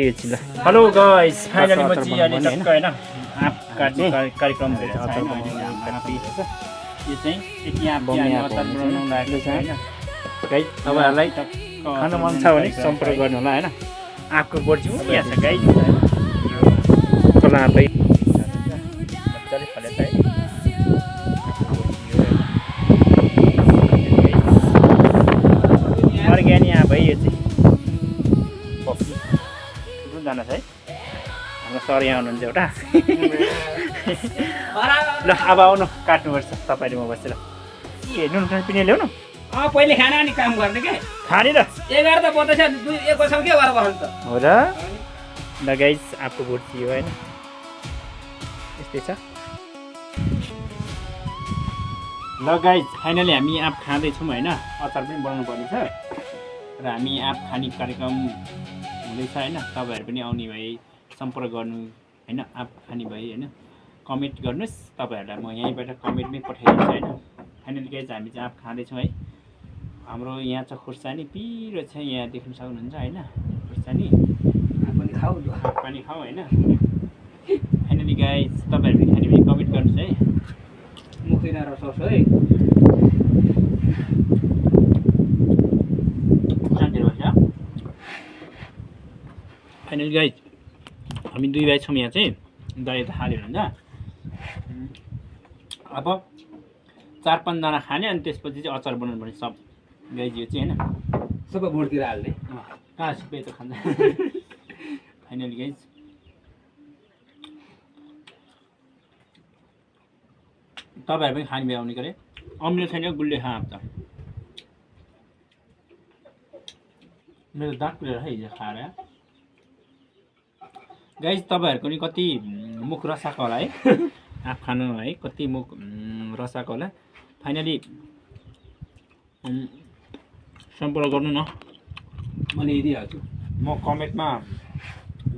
hello guys finally म चाहिँ अहिले टक्क हैन आप कार्यक्रम भएर छ यो चाहिँ यति आप अचार बनाउन लागेको छ हैन गाइस तपाईहरुलाई खान मन छ भने सम्पर्क गर्नु होला हैन आपको बोर्ड चाहिँ यहाँ छ गाइस कलापै मजाले फलेछ है अर्ग्यानिक यहाँ भयो यो चाहिँ जाना है हाम्रो सर यहाँ हुनुहुन्छ एउटा ल अब आउनु काट्नुपर्छ तपाईँले म बसेर के नुन खाने पिने ल्याउनु पहिले खाना अनि काम गर्ने के खाने र 11 त बत्दैछ 2 1 बज्छ के गरेर बस्नु त हो र ल गाइस आपको बोट थियो हैन यस्तै छ ल गाइस फाइनली हामी आप खाँदै छौँ हैन अचार पनि बनाउनु पर्ने छ र हामी आप खाने कार्यक्रम हुँदैछ हैन तपाईहरु पनि आउने भए सम्पर्क गर्नु हैन आप खाने भए हैन कमेन्ट गर्नुस् तपाईहरुलाई म यहीँबाट कमेन्टमै पठाइदिन्छु हैन फाइनली गाइस हामी चाहिँ आप खाँदै छौँ है हाम्रो यहाँ छ खुर्सानी पिरो छ यहाँ देख्न सक्नुहुन्छ हैन खुर्सानी पनि खाऊ ल पानी खाऊ हैन फाइनली गाइस तपाईहरु पनि खाने भए कमेन्ट गर्नुस् है मुखै नरसोस् है फाइनली गाइस हामी दुई भाइ छौँ यहाँ चाहिँ दाइ त हाल्यो हुन्छ अब 4-5 जना खाने अनि त्यसपछि चाहिँ अचार बनाउनु पर्ने सब गाइस यो चाहिँ हैन सबै बोर्डतिर हाल्ने कहाँ सबै त खान्छ फाइनली गाइस तपाईहरु पनि खाने भए आउने गरे अम्ले छैन गुल्ले खा आप त मेरो दाँत पुरेर है हिजो खाएर गाइस तपाईहरुको नि कति मुख रसाको होला है आप खानु है कति मुख रसाको होला फाइनली सम्पर्क गर्नु न मैले दिइहाल्छु म कमेन्टमा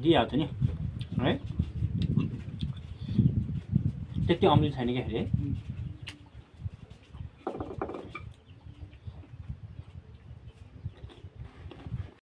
दिइहाल्छु नि है त्यति अम्लिलो छैन क्या फेरि